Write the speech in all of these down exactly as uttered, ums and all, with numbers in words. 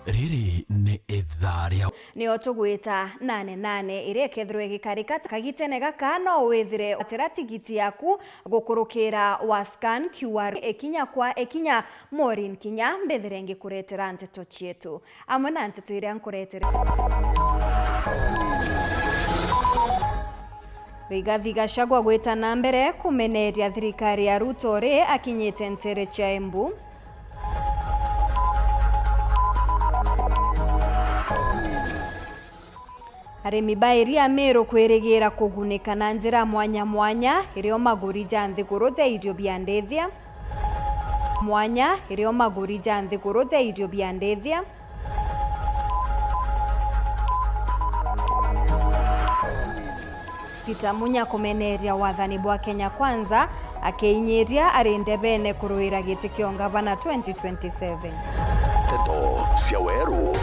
Riri ni ithaa ria. Nio tugwita nane nane, iria ikethirwa igikarika kagitene gaka, no withire watira tigiti yaku gukurukira wa scan Q R ikinya kwa ikinya. Maureen Kinya mbithire ngikuretera nteto cietu amwe na nteto iria nkuretere. Rigathi Gachagua gwita na mbere kumeneria thirikari ya Ruto ri akinyite ntere cia Embu. Arimi ba iria Meru kwirigira kugunika na njira mwanya mwanya irio maguri ja nthiguru ja irio bia ndithia. Mwanya irio maguri ja nthiguru ja irio bia ndithia. Peter Munya kumeneria wathani bwa Kenya Kwanza, akiinyiria ari ndebene kuruira giti kia ungavana twenty twenty-seven. Nteto cia Weru.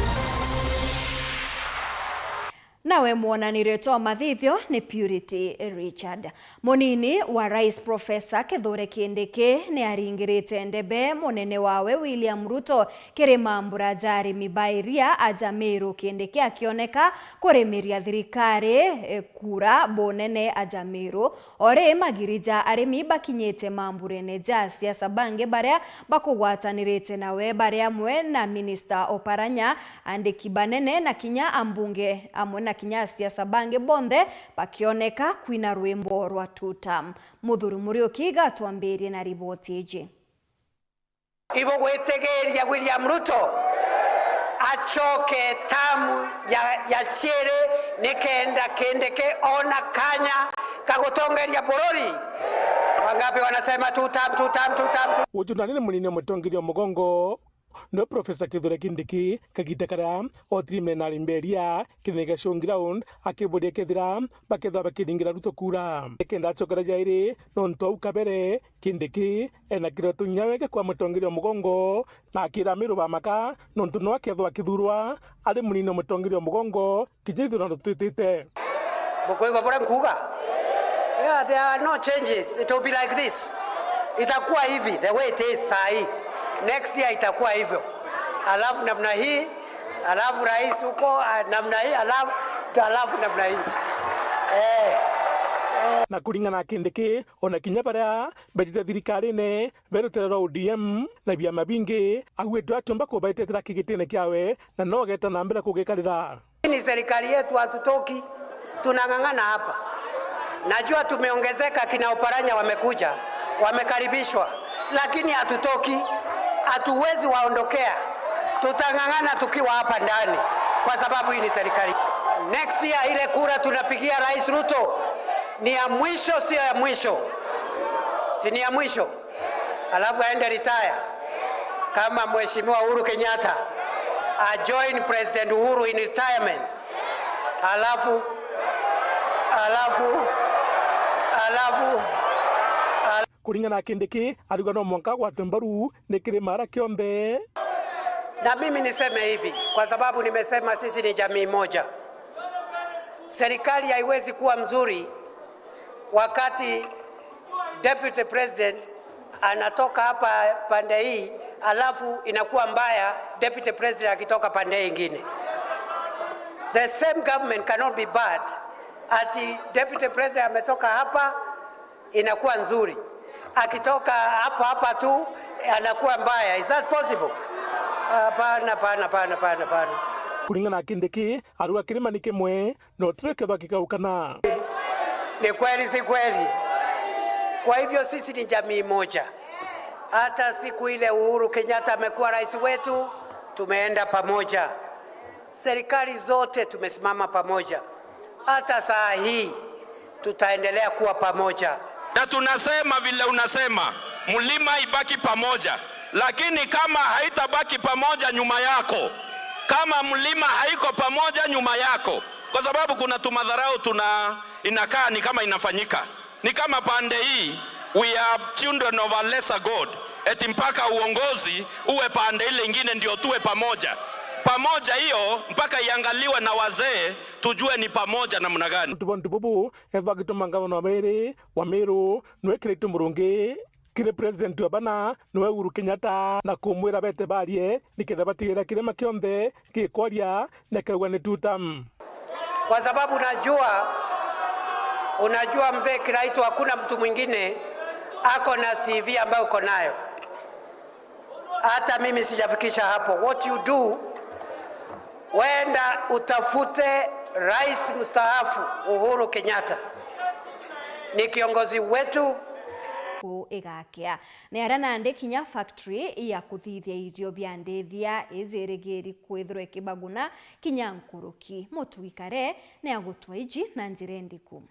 Nawe mwonanirio twa mathithio ni Purity Richard. Munini wa Rais Professor Kithure Kindiki ni aringirite ndebe munene wawe William Ruto kiri mambura ja arimi ba iria aja Meru, Kindiki akioneka kurimiria thirikari, eh, kura bunene aja Meru. O ri magiri ja arimi bakinyite mamburene ja asiasa bangi baria bakugwatanirite nawe, bari amwe na Minista Oparanya, andiki banene na kinya ambunge amwe na kinya asiasa bangi bonthe bakioneka kwina rwimbo rwa two term. Muthuri Muriuki gatwambirie na riboti iji. Ibugwitigiria William Ruto acoke tamu ya, ya ciiri nikenda Kindiki ona kanya ga gutongeria bururi? Wangapi wanasema two term, two term, two term, two? Gucundani ni munini wa mutongeria wa mugongo, no Professor Kithure Kindiki, kagita karia otirimene na arimberia kirene gia showground, akiburia kethira bakethirwa bakiringira Ruto kura. Nikenda acokera jairi, nontu au kabere, Kindiki ena kiroto kinya weke kwa mutongeria wa mugongo, na akira Meru bamaka, nontu no akethwa akithurwa ari munini wa mutongeria wa mugongo, kinya ithurano twitite. Mukwigua buria nkuuga? Yeah, there are no changes. It will be like this. Itakuwa hivi, the way it is sahi. Next year itakuwa hivyo. Alafu namna hii, alafu rais huko, ah, namna hii, alafu, alafu namna hii. Eh. Na kuringana na Kindiki, ona kinya baria betite thirikarine, be rutere rwa O D M na biama bingi, auite atiumba kubaetetera kigitine kiawe, na no ageta na mbere kugikarira. Hii ni serikali yetu, hatutoki. Tunang'ang'ana hapa. Najua tumeongezeka, kina Oparanya wamekuja, wamekaribishwa, lakini hatutoki. Hatuwezi waondokea. Tutang'ang'ana tukiwa hapa ndani, kwa sababu hii ni serikali. Next year, ile kura tunapigia Rais Ruto ni ya mwisho, sio ya mwisho? Si ni ya mwisho? Alafu aende retire kama Mheshimiwa Uhuru Kenyatta, a join President Uhuru in retirement. Alafu, alafu, alafu, al- Kuringana na Kindiki, ariuga no mwanka agwatwe mbaru ni kirima ara kionthe. Na mimi niseme hivi, kwa sababu nimesema sisi ni jamii moja. Serikali haiwezi kuwa mzuri wakati Deputy President anatoka hapa pande hii, alafu inakuwa mbaya Deputy President akitoka pande hii ingine. The same government cannot be bad ati Deputy President ametoka hapa inakuwa nzuri, akitoka hapo hapa tu anakuwa mbaya. Is that possible? Hapana, hapana, hapana, hapana, hapana. Kuringana na Kindiki, ariuga kirima ni kimwe, no tiwe kethwa kikaukana. Ni kweli, si kweli? Kwa hivyo sisi ni jamii moja. Hata siku ile Uhuru Kenyatta amekuwa rais wetu, tumeenda pamoja. Serikali zote tumesimama pamoja. Hata saa hii tutaendelea kuwa pamoja. Na tunasema vile unasema, mlima ibaki pamoja. Lakini kama haitabaki pamoja nyuma yako, kama mlima haiko pamoja nyuma yako, kwa sababu kuna tumadharau tuna, inakaa ni kama inafanyika. Ni kama pande hii, we are children of a lesser God. Eti mpaka uongozi uwe pande ile ingine ndio tuwe pamoja. Pamoja hiyo mpaka iangaliwe na wazee, tujue ni pamoja namna gani. Untu bwa ntu bubu, ethwa agituma ngavana wa beri wa Meru, nwikirite murungi kiri president wa bana niwe Uhuru Kenyatta na kumwira bete barie niketha batigira kirima kionthe gikwaria na kigauga ni two term. Kwa sababu unajua, unajua Mzee Kiraitu, hakuna mtu mwingine ako na C V ambayo uko nayo. Hata mimi sijafikisha hapo. What you do, wenda utafute rais mstaafu Uhuru Kenyatta. Ni kiongozi wetu. Ku igakea. Ni aria nandi kinya factory ya kuthithia irio bia ndithia ijirigiri kwithirwa ikibaguna kinya nkuruki. Mutugi Kare ni agutwa iji na njira indiku.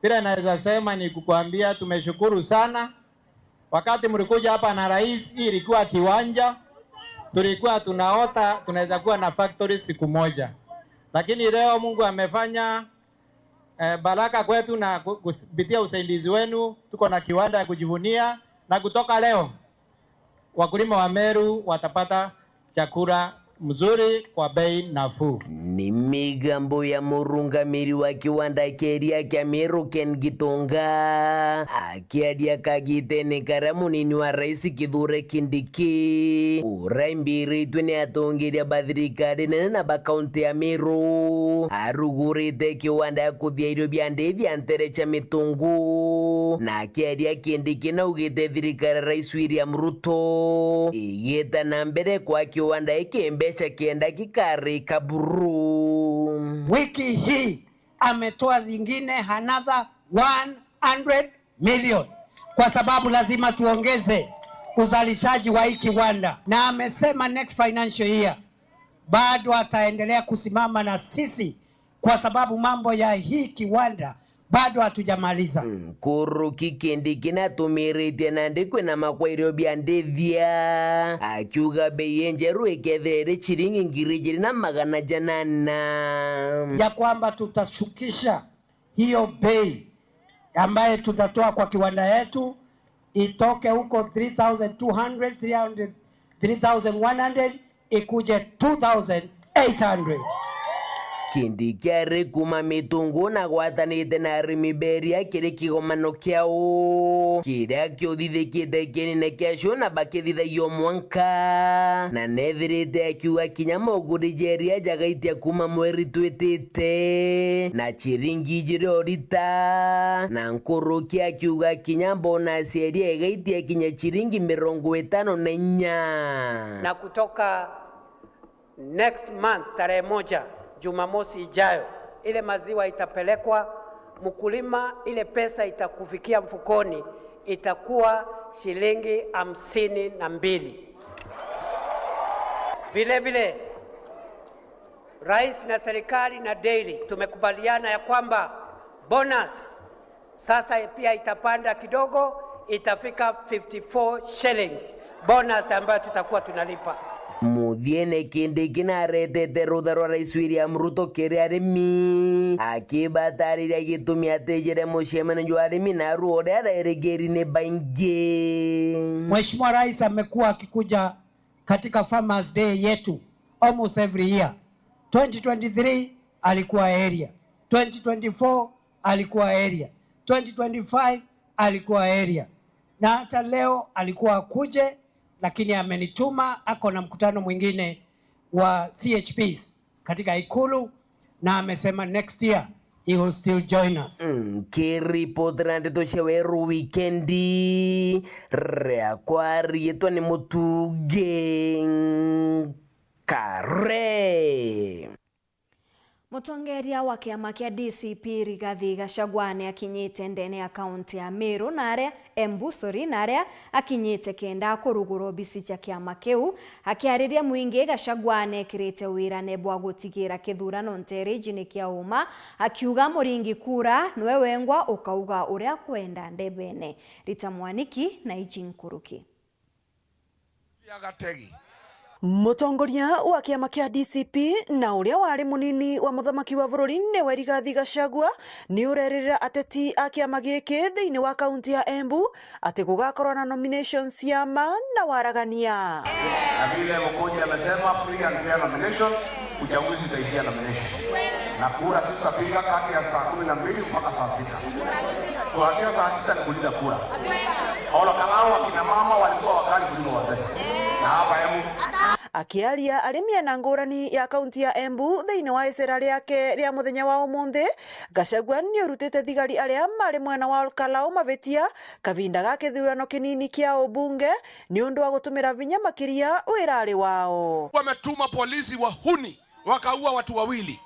Vile naweza sema ni kukuambia tumeshukuru sana. Wakati mlikuja hapa na rais, hii ilikuwa kiwanja, tulikuwa tunaota tunaweza kuwa na factory siku moja, lakini leo Mungu amefanya eh, baraka kwetu na ku- kus- kupitia usaidizi wenu tuko na kiwanda ya kujivunia, na kutoka leo wakulima wa Meru watapata chakula mzuri kwa bei nafuu. Ni migambo ya murungamiri wa kiwanda kia iria kia Meru Ken Gitonga akiaria kagitene karia munini wa rais Kithure Kindiki uraimbiriitwe ni atongeria ba thirikari nene na ba kaunti ya Meru arugurite kiwanda ya kuthia irio bia ndithia ntere cia mitungu na akiaria Kindiki naugite thirikari ya rais William Ruto igita na mbere kwa kiwanda giki mbeca kenda gikarika buru. Wiki hii ametoa zingine another one hundred million kwa sababu lazima tuongeze uzalishaji wa hii kiwanda, na amesema next financial year bado ataendelea kusimama na sisi kwa sababu mambo ya hii kiwanda bado hatujamaliza. Nkuruki Kindiki natumiritie nandi kwina makwairiro bia ndithia akiuga bei injeru ikethira iri ciringi ngiri ijiri na magana janana. Ya kwamba tutashukisha hiyo bei ambaye tutatoa kwa kiwanda yetu itoke huko three thousand two hundred, three hundred, three thousand one hundred, ikuje two thousand eight hundred. Kindiki ari kuma Mitungu na gwatanite na arimi beria kiri kigomano kiao kiria kiuthithikite kinene kia cio na bakithithagia o mwanka, na nethirite akiuga kinya moguri jeria jagaitia kuma mweri twitite na ciringi ijiri o rita, na nkuruki akiuga kinya bonus eria igaitia kinya ciringi mirongo itano na inya. Na kutoka next month, tarehe moja, Jumamosi ijayo, ile maziwa itapelekwa mkulima, ile pesa itakufikia mfukoni itakuwa shilingi hamsini na mbili. Vile vile, rais na serikali na dairy tumekubaliana ya kwamba bonus sasa pia itapanda kidogo, itafika fifty-four shillings bonus ambayo tutakuwa tunalipa. Muthiene Kindiki naretete rutha rwa Rais William Ruto kiri arimi, akibatariria gitumi atijire mucemanio jwa arimi naru uria arairigiri ni baingi. Mheshimiwa Rais amekuwa akikuja katika Farmers Day yetu almost every year. Twenty twenty-three alikuwa area, twenty twenty-four alikuwa area, twenty twenty-five alikuwa area, na hata leo alikuwa akuje, lakini amenituma, ako na mkutano mwingine wa C H Ps katika Ikulu, na amesema next year he will still join us. Nkiripotera ndeto cia Weru Wikendi, riakwa riitwa ni Mutugi Kare. Mutongeria wa kiama kia D C P Rigathi Gachagua ni akinyite ndene ya kaunti ya Meru na aria Embu, sorry, na aria akinyite kenda kurugura obisi cia kiama kiu. Akiariria mwingi, Gachagua nekirite wirane bwa gutigira kithurano ntereji ni kia uma, akiuga muringi kura niwe wengwa ukauga uria akwenda ndebene. Rita Mwaniki na iji nkuruki. Mutongoria wa kiama kia D C P na uria wari munini wa muthamaki wa bururi niwe Rigathi Gachagua ni ureririra ateti a kiama giki thiini wa kaunti ya Embu ati gugakorwa na nominations cia ma na waragania. Na vile Mkuji amesema, free and fair nomination, uchaguzi utaishia nomination. Na kura tutapiga kati ya saa kumi na mbili mpaka saa sita. Kuanzia saa sita ni kulinda kura. Olo Kalau akina mama walikuwa wakali kuliko wazee. Na hapa Embu. Akiaria ari miena ngurani ya kaunti ya Embu thiini wa icera riake ria muthenya wa umunthi, Gachagua ni urutite thigari aria mari mwena wa Ol Kalou mavitia kavinda ga kithurano kinini kia ubunge ni undu wa gutumira vinya makiria wirari wao. Wametuma polisi wahuni, wakaua watu wawili,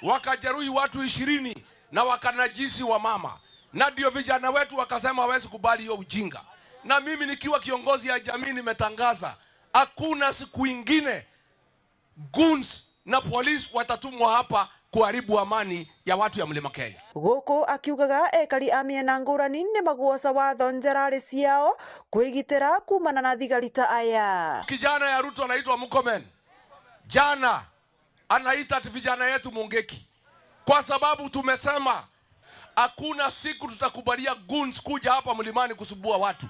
wakajeruhi watu ishirini na wakanajisi wamama. Na ndio vijana wetu wakasema hawezi kubali hiyo ujinga. Na mimi nikiwa kiongozi ya jamii nimetangaza, hakuna siku ingine goons na polisi watatumwa hapa kuharibu amani ya watu ya Mlima Kenya. Guku akiugaga ekari a miena ngurani ni magwoca watho njarari ciao kwigitira kumana na thigari ta aya. Kijana ya Ruto anaitwa Murkomen. Jana anaita ati vijana yetu Mungiki. Kwa sababu tumesema hakuna siku tutakubalia goons kuja hapa mlimani kusumbua watu.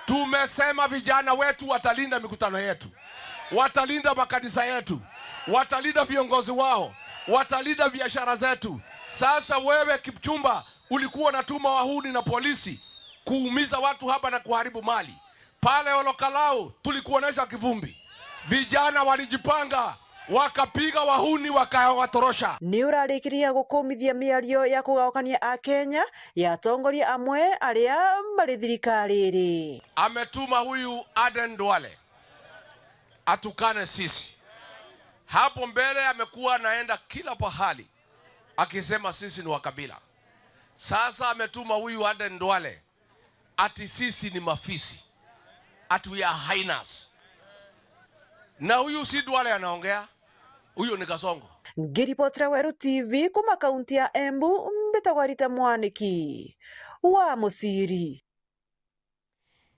Tumesema vijana wetu watalinda mikutano yetu, watalinda makanisa yetu, watalinda viongozi wao, watalinda biashara zetu. Sasa wewe, Kipchumba, ulikuwa unatuma wahuni na polisi kuumiza watu hapa na kuharibu mali. Pale Ol Kalou tulikuonesha kivumbi. Vijana walijipanga, wakapiga wahuni, wakawatorosha. Ni urarikiria gukumithia miario ya kugaukania Akenya ya atongoria amwe aria bari thirikari iri. Ametuma huyu Aden Duale atukane sisi. Hapo mbele amekuwa anaenda kila pahali akisema sisi ni wa kabila. Sasa ametuma huyu Aden Duale ati sisi ni mafisi, ati we are hyenas. Na huyu si Duale anaongea, huyo ni Kasongo. Ngiripotera Weru T V kuma kaunti ya Embu, mbitagwa Rita Mwaniki wa Muciri.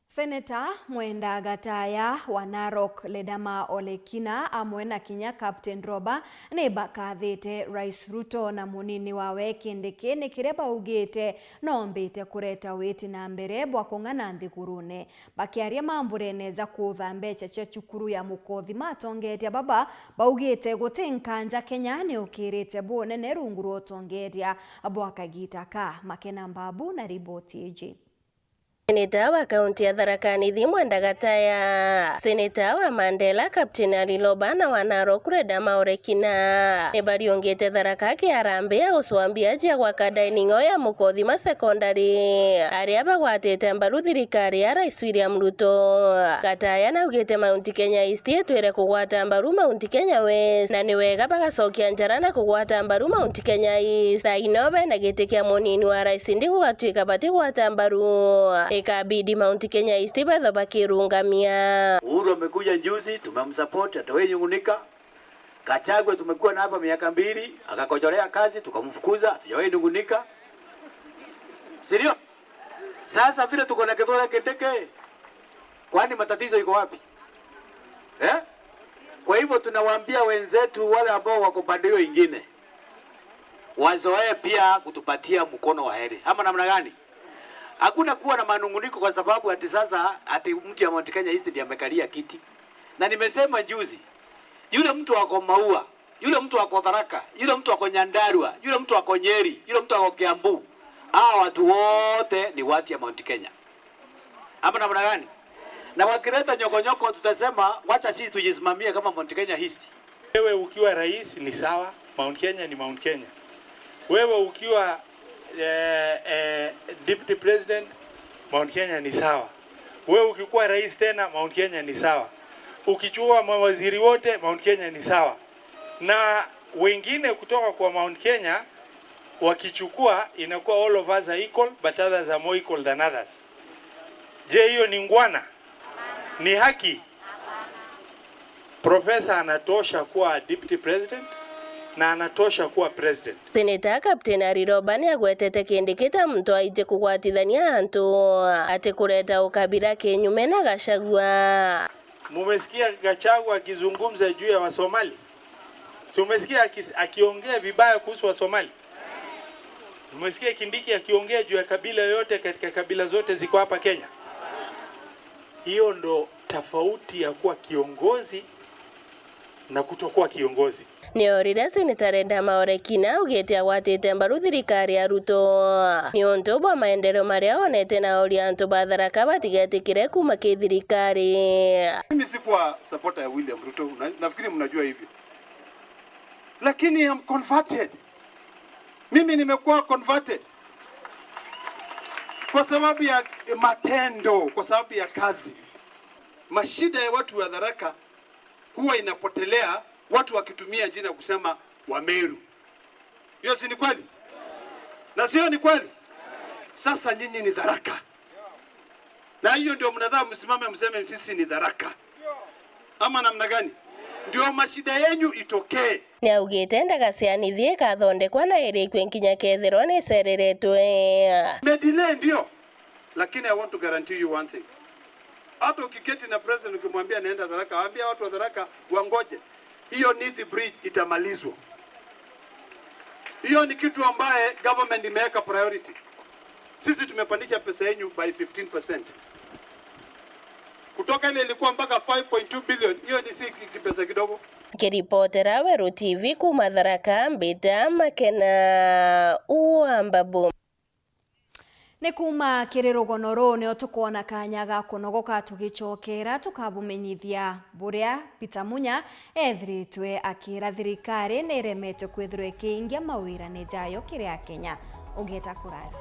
Seneta Mwenda Gataya wa Narok, Ledama Olekina amwe na kinya Captain Roba ni bakathite Rais Ruto na munini wawe Kindiki ni kiria baugite noombite kureta witi na mbere bwa kung'ana nthigurune. Bakiaria mamburene ja kuutha mbeca cia cukuru ya Mukothima, atongeeria baba baugite guti nkanja Kenya ni ukirite bunene rungu rwa utongeeria bwa kagita ka. Makena Mbabu na riboti iji. Seneta wa kaunti ya Tharaka Nithi Mwenda Gataya, seneta wa Mandela Captain Ali Loba na wa Narok Ledama Olekina ni bariungite Tharaka kiarambi ya gucwambia aji a gwaka dining hall ya Mukothima Secondary, aria bagwatite mbaru thirikari ya Rais William Ruto. Gataya naugite Mount Kenya East itwire kugwata mbaru Mount Kenya West, na ni wega bagacokia njara na kugwata mbaru Mount Kenya East. Thaa ino bena giti kia munini wa rais ndi gugatwika batigwata mbaru, ikabidi Mount Kenya East betho bakirungamia. Uhuru amekuja juzi, tumemsupport, hatujawahi nungunika. Gachagua tumekuwa na hapa miaka mbili, akakojolea kazi, tukamfukuza, hatujawahi nungunika. Si ndio? Sasa vile tuko na Kithure Kindiki, kwani matatizo iko wapi? Eh? Kwa hivyo tunawaambia wenzetu wale ambao wako pande hiyo ingine, wazoee pia kutupatia mkono wa heri. Ama namna gani? Hakuna kuwa na manunguniko kwa sababu ati sasa ati mtu ya Mount Kenya East ndiye amekalia kiti. Na nimesema juzi, yule mtu ako Maua, yule mtu ako Tharaka, yule mtu ako Nyandarua, yule mtu ako Nyeri, yule mtu ako Kiambu, hawa watu wote ni watu ya Mount Kenya. Ama namna gani? Na wakileta nyokonyoko, tutasema, "Wacha sisi tujisimamie kama Mount Kenya East." Wewe ukiwa rais ni sawa, Mount Kenya ni Mount Kenya. Wewe ukiwa, eh, eh, deputy president, Mount Kenya ni sawa. Wewe ukikuwa rais tena, Mount Kenya ni sawa. Ukichukua mawaziri wote, Mount Kenya ni sawa. Na wengine kutoka kwa Mount Kenya wakichukua, inakuwa all of us are equal, but others are more equal than others. Je, hiyo ni ngwana? Ni haki? Profesa anatosha kuwa deputy president na anatosha kuwa president. Seneta Captain Ali Loba ni agwetete Kindiki ta muntu aiji kugwatithania antu, ati kureta ukabila kinyume na Gachagua. Mumesikia Gachagua akizungumza juu ya Wasomali? Si umesikia akis-, akiongea vibaya kuhusu Wasomali? Umesikia Kindiki akiongea juu ya kabila yoyote katika kabila zote ziko hapa Kenya? Hiyo ndo tofauti ya kuwa kiongozi na kutokuwa kiongozi. Niorire Seneta Reda Maore Kina augite agwatite mbaru thirikari ya Ruto niuntu bwa maendeleo maria onete na oria antu ba Tharaka batigetikire kuuma ki thirikari. Mimi sikuwa supporter ya William Ruto, na, nafikiri mnajua hivyo. Lakini I'm converted. Mimi nimekuwa converted kwa sababu ya matendo, kwa sababu ya kazi. Mashida ya watu wa Tharaka huwa inapotelea watu wakitumia jina kusema Wameru. Hiyo si ni kweli? Na sio ni kweli? Sasa nyinyi ni Tharaka. Na hiyo ndio mnataka msimame mseme sisi ni Tharaka. Ama namna gani? Ndio mashida yenyu itokee. Niaugite ndagacianithie ikathondekwa na irikwe nkinya kethirwa nicereretwe. Medelay ndio. Lakini I want to guarantee you one thing. Hata ukiketi na president ukimwambia naenda Tharaka, waambia watu wa Tharaka wangoje. Hiyo Nithi Bridge itamalizwa. Hiyo ni kitu ambaye government imeweka priority. Sisi tumepandisha pesa yenyu by fifteen percent. Kutoka ile ilikuwa mpaka five point two billion, hiyo ni si ki-, kipesa kidogo. Nkiripotera Weru T V kuuma Tharaka, mbita Makena wa Mbabu. Ni kuuma kiri rugono ruu nio tukwona kanya ga kunogoka tugicokera tukabumenyithia buria Peter Munya ethiritwe akira thirikari ni iremetwe kwithirwa ikiingia mawirane jayo kiri Akenya. Ungeta kuraja.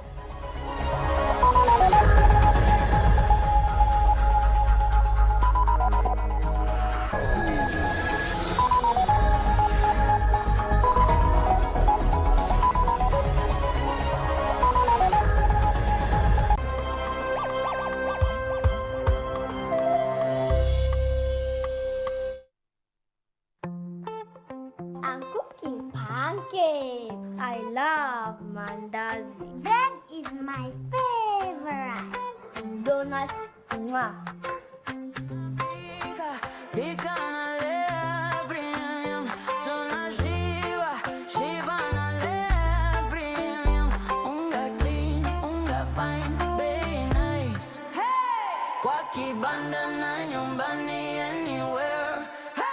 I'm cooking pancakes. I love mandazi. Bread is my favorite. Donuts. Mwah. Pika, pika na Lea Premium. Tunashiba, shiba na Lea Premium. Unga clean, unga fine, bei nice. Hey! Kwa kibanda na nyumbani, anywhere. Hey!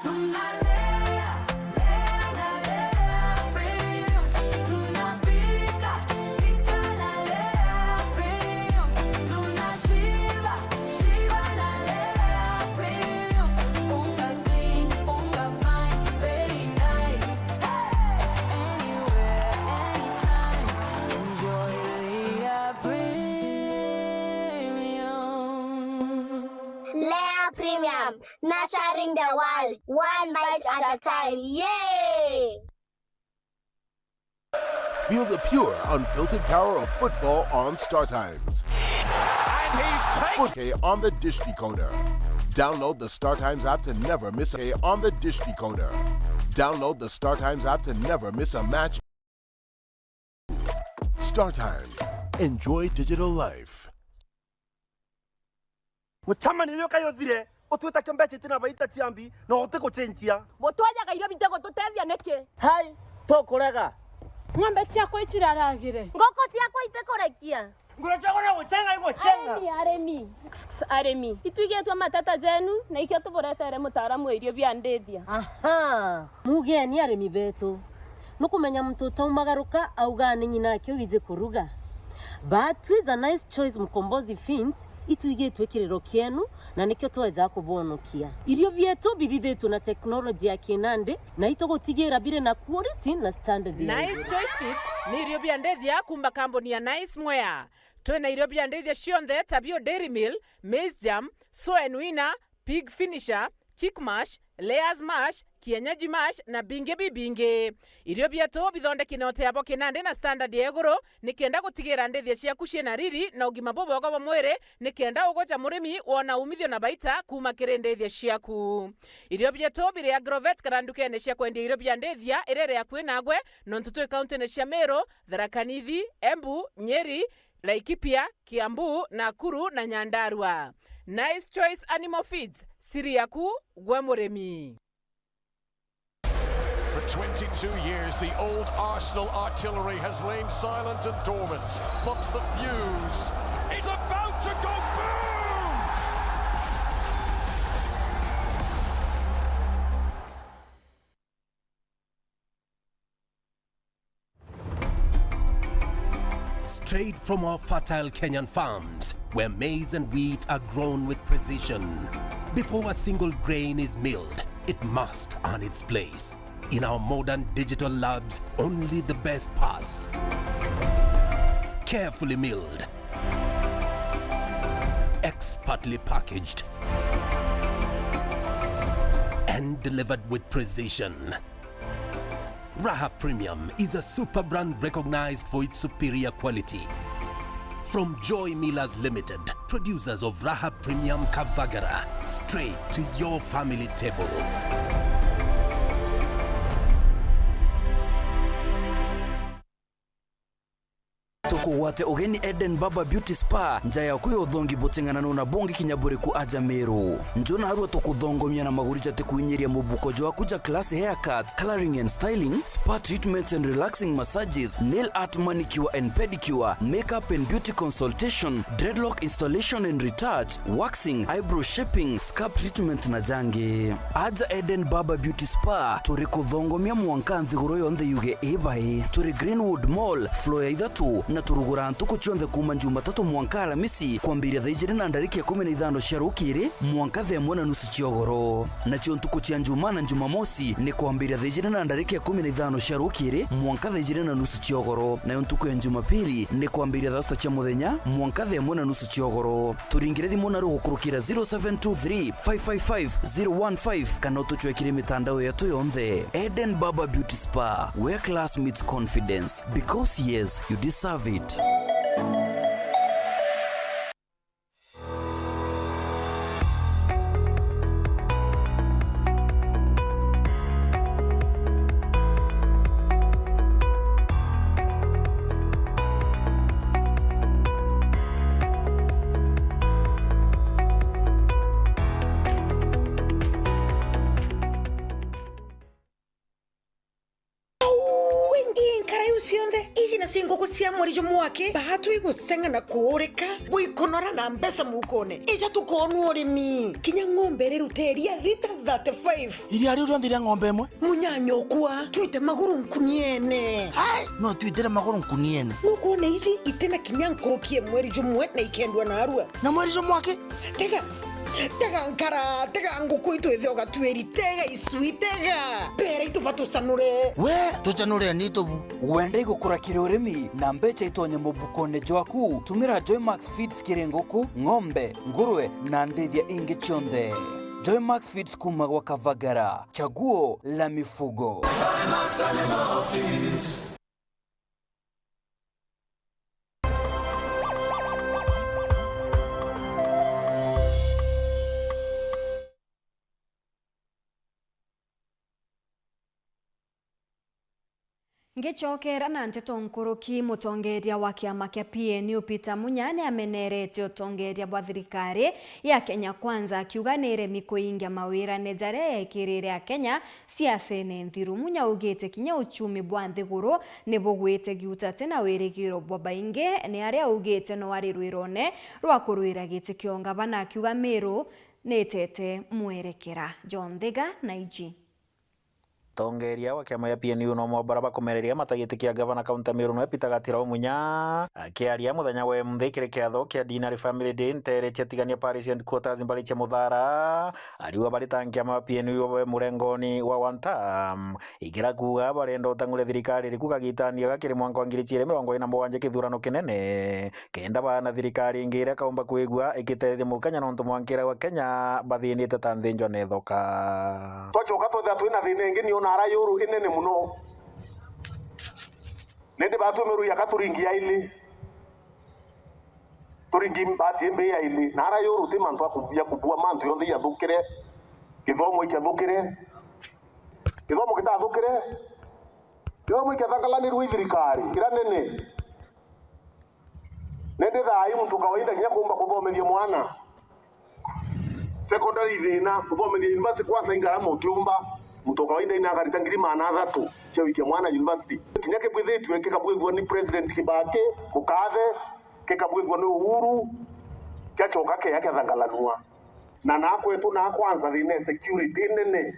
Tunalea, lea na Lea Premium. Tunapika, pika na Lea Premium. Tunashiba, shiba na Lea Premium. Unga clean, unga fine, very nice. Hey! Anywhere, anytime. Enjoy Lea Premium. Lea Premium, nurturing the world, one bite at a time. Yay! Feel the pure, unfiltered power of football on StarTimes. And he's taken Foot K on the dish decoder. Download the StarTimes app to never miss a on the dish decoder. Download the StarTimes app to never miss a match. StarTimes. Enjoy digital life. Mucemanio uyu kai uthire, utwita kio mbeca itina baita cia mbi, na utigucenjia. Butwajaga irio bitigututethia niki? Hai, tukurega. Ng'ombe ciakwa iciraragire. Nguku ciakwa itikurekia. Nguru ciakwa no gucenga igucenga. Arimi, arimi. Arimi. Itwigitwe mateta jenu, na ikio tuburetere mutaaramu wa irio bia ndithia. Aha. Mugeni arimi betu. Nukumenya muntu utaumagaruka augaa ni ng'ina aki wiji kuruga. But twiza Nice Choice Mkombozi Feeds, itwigitwe kiriro kienu, na nikio tweja kubonokia. Irio bietu bithithitwe na teknoloji ya kinandi, na itugutigira biri na quality na standard ya Nice iguru. Choice Feeds ni irio bia ndithia kuuma kambuni ya Nice Mwea. Twina irio bia ndithia cionthe ta bio Dairy Meal, Maize Germ, Soen Winner, Pig Finisher, Chick Mash, Layers Mash, Kienyeji Mash na bingi bibingi. Irio bietu bithondeki na uteabo kinandi na standard ya iguru, nikenda gutigira ndithia ciaku ciina riri na ugima bubwega bwa mwiri, nikenda ugoja murimi wona umithio na baita kuuma kiri ndithia ciaku. Irio bietu biri Agrovet kana ndukene cia kwendia irio bia ndithia iria iri akui nagwe, nontu twi kauntine cia Meru, Tharaka Nithi, Embu, Nyeri, Laikipia, Kiambu, Nakuru na Nyandarua. Nice Choice Animal Feeds, siri yaku gwe murimi. For twenty-two years, the old Arsenal artillery has lain silent and dormant, but the fuse is about to go boom! Straight from our fertile Kenyan farms, where maize and wheat are grown with precision. Before a single grain is milled, it must earn its place. In our modern digital labs, only the best pass. Carefully milled, expertly packaged, and delivered with precision. Raha Premium is a super brand recognized for its superior quality. From Joy Millers Limited, producers of Raha Premium Kavagara, straight to your family table. Tukugwate ugeni Eden Barber Beauty Spa, nja yaku ya uthongi buting'ananu na bungi kinya buriku aja Meru. Nju narua tukuthongomia na maguri jatikuinyiria mubuko jwaku ja class haircuts, colouring and styling, spa treatments and relaxing massages, nail art, manicure and pedicure, makeup and beauty consultation, dreadlock installation and retouch, waxing, eyebrow shaping, scalp treatment na jangi. Aja Eden Barber Beauty Spa, turi kuthongomia mwanka nthiguru yonthe yuge ibai. Turi Greenwood Mall, floor ya ithatu, na turugura ntuku cionthe kuuma Jumatatu mwanka Alamisi, kwambiria thaa ijiri na ndarika ikumi na ithano cia rukiri mwanka thaa imwe na nusu cia ugoro. Nacio ntuku cia Njumaa na Jumamosi ni kwambiria thaa ijiri na ndarika ikumi na ithano cia rukiri mwanka thaa ijiri na nusu cia ugoro, nayo ntuku ya Jumapili ni kwambiria thaa sita cia muthenya mwanka thaa imwe na nusu cia ugoro. Turingire thimu naru gukurukira zero seven two three, five five five, zero one five, kana utucwekire mitandao yetu yonthe. Eden Barber Beauty Spa, where class meets confidence. Because yes, you deserve it. Au, ingi nkara iu cionthe, iji nacio nguku cia mweri jumwe aki, baatwi gusenga na kuurika, buikunora na mbeca mukone. Ija tukoonua urimi. Kinya ng'ombe iri rute iria rita thirty-five. Iria riu rionthe ria ng'ombe imwe? Munyanyokwa, twite maguru nkuniene. Ai, no twitire maguru nkuniene. Nukwona iji itina kinya nkuruki ya mweri jumwe na ikendwa narua. Na mweri jumwe aki? Tega, tega nkara, tega nguku itu ithe ugatuiri, tega icui, tega. Mbere itu batucanure. We, tucanure ni tubu. Wenda igukura kiri urimi na mbeca itonye mubukone jwaku? Tumira Joymax Feeds kiri nguku, ng'ombe, ngurwe na ndithia ingi cionthe. Joymax Feeds kuma gwa Kavagara, chaguo la mifugo. Ngicokera na nteto nkuruki, mutongeria wa kiama kia P N U Peter Munya ni amenerete utongeria bwa thirikari ya Kenya Kwanza, akiuga ni iremi kuingia mawirane jaria yekirire Akenya siasene nthiru. Munya augite kinya uchumi bwa nthiguru ni bugwite giuta ati na wirigiro bwa baingi, ni aria augite no ari rwirone rwa kurwira giti kia ungavana, akiuga Meru ni itete mwerekera. John Thiga na iji. Tongeria wa kiama ya P N U no mo bara bakumereria matagitikia gavana kaunti ya Meru noe Peter Gatira Munya. Akiaria muthenya wa emunthi kiri kiatho kia Dinari Family Day ntere cia Tigania Parish Headquarters mbari cia Muthara, ariuga bari ta nkiama wa P N U babe murengoni wa one term, igira kuuga barenda utang'uria thirikari iriku kagitani gaka kiri mwanka wa ngiri ciiri mirongo iri na mugwanja kithurano kinene, kenda baana thirikari ingi iria kaumba kwigua ikitethia mukenya nontu mwanka iragwa Kenya bathinite ta nthi njwa nethoka. Twacoka twethira twina thina ingi, ni ona ara yuru inene muno. Nindi batwi miru ya katuringi ya ili. Turingi mbati mbi ya ili. Na ara yuru ti mantu ya kubua, kubua mantu yonthe yathukire. Githomo ikiathukire. Githomo gitathukire. Githomo ikiathangalanirwe i thirikari iria nene. Nindi thaai muntu kawaida kinya kuumba kuthomethia mwana secondary thina, kuthomethia university kwanza i ngarama utiumba. Muntu kawaida ina akarita ngiri maana athatu cia wikia mwana university. Kinya kibwithitue kikabwithua ni President Kibaki, mukathe, kikabwithua ni Uhuru, kiacoka keya kiathangalanua. Na nakwetu na kwanza thina e security nene.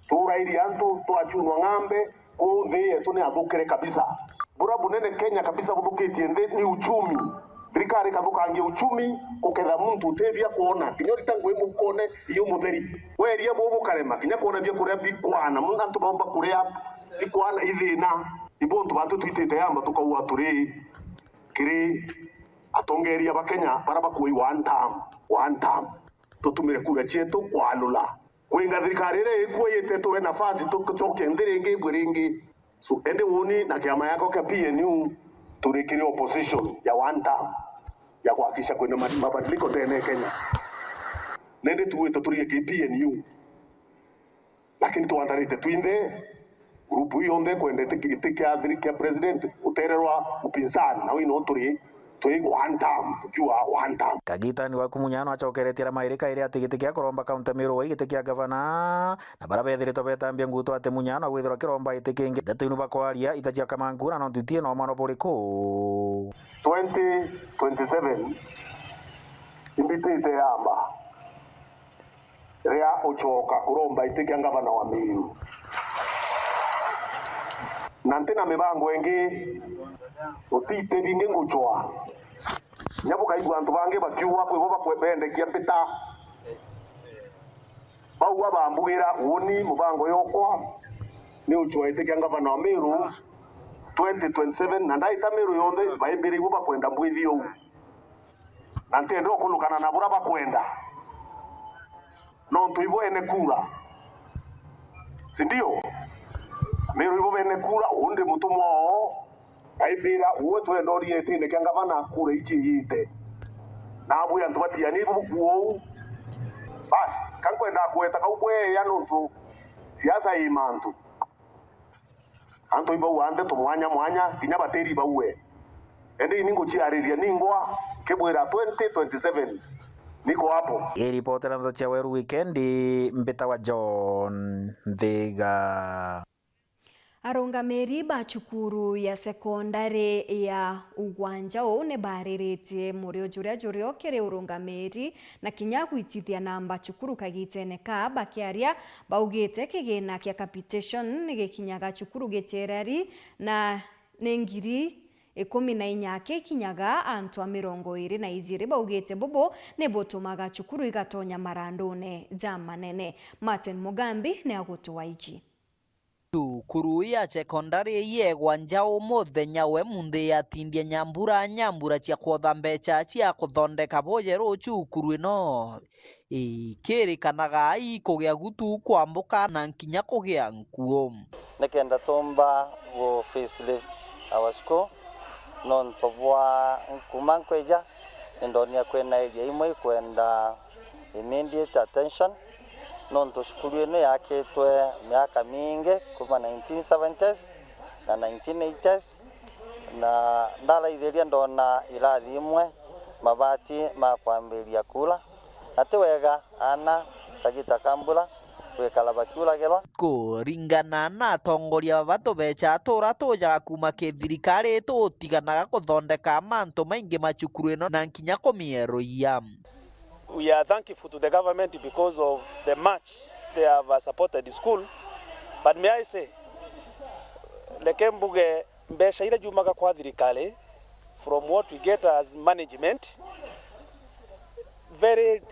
Turairie antu, twachunwa ng'ambe, kuu nthi yetu ni athukire kabisa. Bura bunene Kenya kabisa buthukitie nthi ni uchumi. Thirikari ikathukangia uchumi, guketha muntu uti bia kwona, kinya urita ngui mukone iyo mutheri. Weria bubu bukarema, kinya kwona bia kuria bikwana, muntu antu baumba kuria bikwana ithina. Ibu untu bantu twitite yamba tukauga aturi, kiri atongeria ba Kenya bara bakuai one term, one term. Tutumire kura cietu kwalula. Kwinga thirikari iria ikua yite tuwe nafasi tucoke nthi ringi, igwe ringi. So, indi uuni na kiama yako kia P N U turi kiri opposition ya one term ya kuhakikisha kwina ma-, mabadiliko ndene ya Kenya. Nindi tuwite turi ki P N U. Lakini twandarite twinthe, group ii yonthe ikwenda iti-, iti kia thiri-, kia president, utererwa upinzani, na wino turi, turi one term, tukiuga one term. Kagitani waku Munya no acokeretie aria mairi kairi ati giti kia kuromba kaunti ya Meru wa giti kia gavana, na baria bethiritwe betambia nguto ati Munya no gwithirwa kiromba giti kingi. Ndeto inu bakwaria ita cia Kamankura, no ntutie na umano buriku. Twenty twenty-seven imbitite yamba ria ucoka kuromba iti kia ngavana wa Meru. Na nti na mibango ingi, utite bingi ngucwa. Nya bukaigua antu bangi bakiuga kwi bo bakwe-, bendekia mbita. Bau abambugira uuni mubango yokwa ni ucwa iti kia ngavana wa Meru twenty twenty-seven, na ndaita Meru yonthe baimbire ibo bakwenda mbwithi uu. Na ntienda ukunukana na bura bakwenda. Nontu ibo ene kura. Si ndio? Meru ibo bene kura, uu ndi mutumwa oo. Aimbira, uwe twenda urie itine kia ngavana kura iji iyite. Na abwi antu batiani ibu bukuo uu. Basi, ka nkwenda kweta kau bweya nontu siasa i mantu. Antu ibauga ndeto mwanya mwanya, kinya batiri bauwe. Indi ini nguciariria ningwa, kibwira twenty twenty-seven, niko hapo. Iripotera ndeto cia Weru Wikendi, mbitawa John Nthiga. Arungamiri ba cukuru ya sekondari ya Ugwanja uu ni bariritie murio juria jurio kiri urungamiri na kinya gwitithia namba cukuru kagitene ka. Bakiaria, baugite kigina kia capitation ni gikinyaga cukuru gicera ri na ni ngiri ikumi na inya kikinyaga antu a mirongo iri na ijiri. Baugite bubu ni butumaga cukuru igatonya marandune ja manene. Martin Mugambi ni agutwa iji. Cukuru ya sekondari yegwa Njau muthenya we munthi yatindie nyambura nyambura cia kwotha mbeca cia kuthondeka bujeru cukuru ino. Ikirikanaga ikugia gutu kwambuka na nkinya kugia nkuo. Nikenda tumba gu facelift our school, nontu bwa kuma nkwija, nindonia kwina area imwe ikwenda immediate attention, nontu cukuru ino yakitwe miaka mingi, kuma nineteen seventies na nineteen eighties, na ndaraithiria ndona irathi imwe mabati makwambiria kula, na ti wega aana kagita ka mbura gwikara bakiuragirwa. Kuringana na atongoria baba, tubeca tura tujaga kuma ki thirikari tutiganaga kuthondeka mantu maingi ma cukuru ino na nkinya kumieruia. We are thankful to the government because of the much they have, uh, supported the school. But may I say, reke mbuge, mbeca iria jumaga kwa thirikari, from what we get as management, very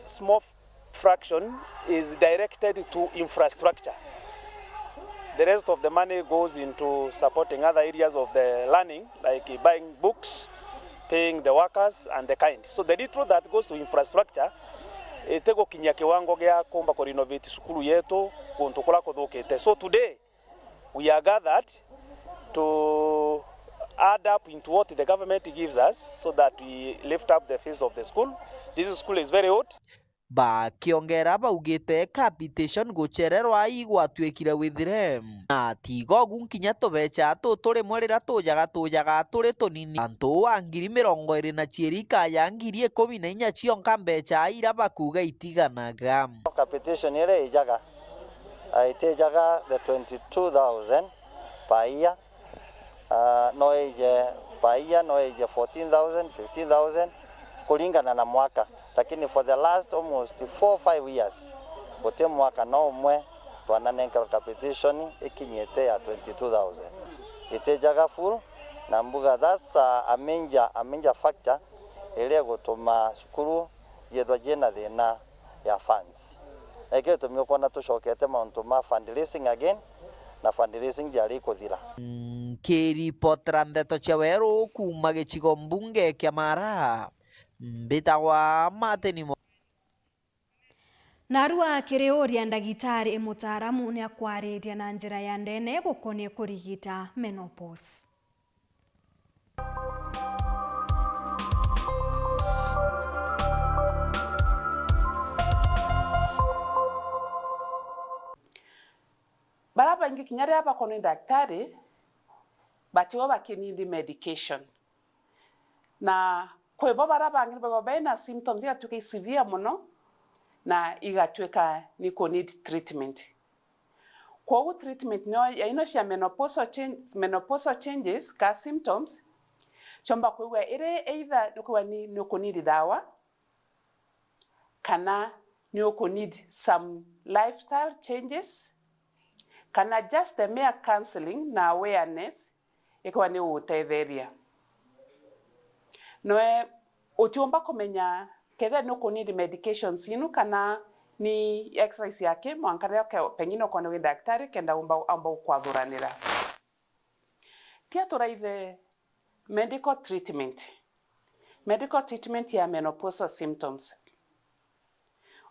small fraction is directed to infrastructure. The rest of the money goes into supporting other areas of the learning, like buying books, paying the workers and the kind. So the little that goes to infrastructure, itigukinyia kiwango gia kumba ku renovate cukuru yetu kuntu kuria kuthukite. So today, we are gathered to add up into what the government gives us so that we lift up the face of the school. This school is very old. Bakiongera baugite capitation gucererwa igwatuikire withire. Na tiga ugu, nkinya tubeca tutu rimwe riria tujaga, tujaga turi tunini. Antu uu a ngiri mirongo iri na ciiri ikaya ngiri ikumi na inya cionka mbeca iria bakuuga itiganaga. Capitation iria ijaga, ah, itijaga the twenty-two thousand per year. Ah, no ije per year, no ije fourteen thousand, fifteen thousand, kuringana na mwaka. Lakini for the last almost four, five years, guti mwaka no umwe twananenkerwa capitation ikinyite ya twenty-two thousand. Itijaga full, na mbuga that's a, a major, a major factor iria igutuma cukuru ciethwa ciina thina ya funds. Ekio gitumi ukwona tucokete mauntu ma fundraising again, na fundraising jari ikuthira. Nkiripotera ndeto cia weru kuuma gicigo mbunge kia Mara, mbitagwa Martin Mo- Narua kiri uria ndagitari mutaaramu ni akwariria na njira ya ndene gukonie kurigita menopause. Baria baingi kinya riria bakonwa ni daktari, batiwa bakinindi medication. Na kwi bo baria bangi ni baigwa baina symptoms igatuika i severe mono na igatuika ni ku need treatment. Kwogu treatment no ya ino cia menopausal change, menopausal changes ka symptoms, ciomba kwigua iri either ni kwigua ni, ni uku need dawa, kana ni uku need some lifestyle changes, kana just the mere counseling na awareness ikorwa ni ugutetheria. Noe utiumba kumenya kethira ni uku need medications inu kana ni exercise yaki, mwanka riria uke-, pengine ukone wi daktari kenda umba, aumba gukwathuranira. Tia turaithe medical treatment. Medical treatment ya menopausal symptoms.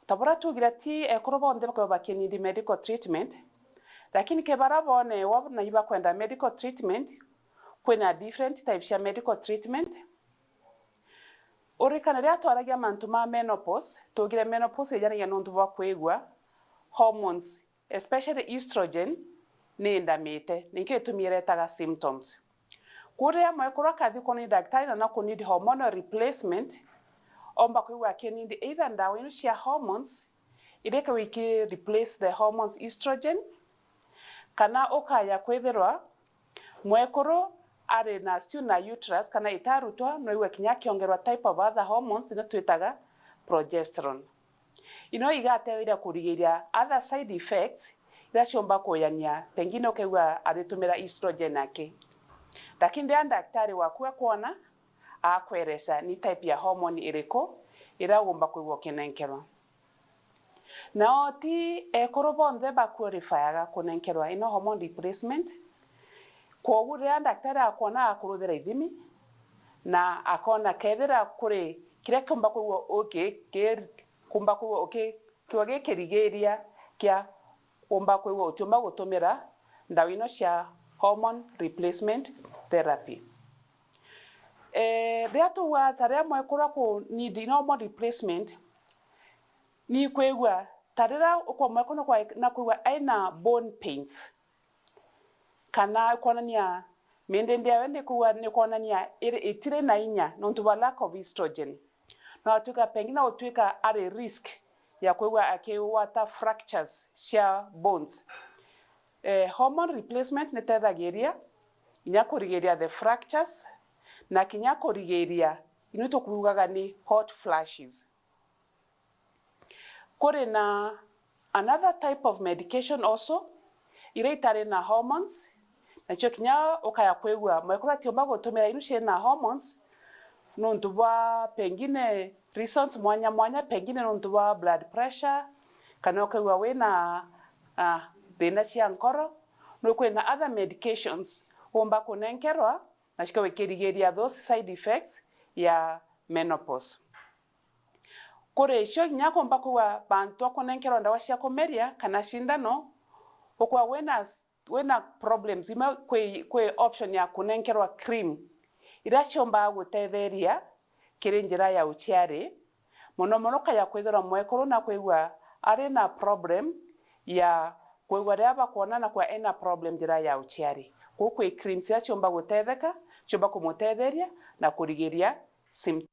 Ta buria tuugire, ti ekuru bonthe bakoragwa bakinindi medical treatment, lakini ki baria bonewa na ibakwenda medical treatment, kwina different types cia medical treatment. Uririkane riria twaragia mantu ma menopause, tuugire menopause ijanagia nontu bwa kwigua hormones, especially estrogen, ni indamite, nikio gitumi iretaga symptoms. Kuu riria mwekuru akathi kwona ni daktari na no ku need hormonal replacement, omba kwigua akinindi either ndawa inu cia hormones, iria ikagwa iki replace the hormones estrogen, kana ukaya kwithirwa mwekuru ari na still na uterus kana itarutwa, no igua kinya akiongerwa type of other hormones, iria twitaga progesterone. Ino igatetheria kurigiria other side effects iria ciumba kuyania, pengine ukaigua aritumira estrogen aki. Lakini riria daktari waku akwona, akwereca ni type ya hormone iriku iria ugumba kwigua ukinenkerwa. Nao ti ekuru bonthe ba qualifyaga kunenkerwa ino hormone replacement. Kwogu riria daktari akwona, akuruthira ithimi na akona kethira kuri kiria kiumba kwigua uki-, ki-, kumba kwigua uki-, kiwa gikirigiria kia umba kwigua utiumba gutumira ndawa ino cia hormone replacement therapy. Eh, riria tuuga ta riria mwekuru aku need ino hormone replacement, ni kwigua ta riria ukwa mwekuru na kwigua aina bone pains, kana kwonania mindindi yawe ni kwigua, ni kwonania iri, itiri na inya nontu bwa lack of estrogen. Na watuika pengine utwika ari risk ya kwigua akigwata fractures cia bones. Eh, hormone replacement ni tethagiria inya kurigiria the fractures na kinya kurigiria inu tukuugaga ni hot flashes. Kuri na another type of medication also, iria itari na hormones, nacio kinya ukaya kwigua mwekuru atiumba gutumira inu ciri na hormones, nontu bwa pengine reasons mwanya mwanya, pengine nontu bwa blood pressure, kana ukaigua wina, ah, thina cia nkoro, no kwina other medications umba kunenkerwa, na cikawikirigiria those side effects ya menopause. Kuri icio kinya kumba kwigua bantu akunenkerwa ndawa cia kumeria kana cindano, ukwa wina, wina problems imwe, kwi, kwi option ya kunenkerwa cream iria ciombaga gutetheria kiri njira ya uciari, mono mono kaya kwithirwa mwekuru na kwigua ari na problem ya kwigua riria bakwonana kwa ena problem njira ya uciari. Kuu kwi creams iria ciomba gutetheka, ciomba kumutetheria na kurigiria symptoms.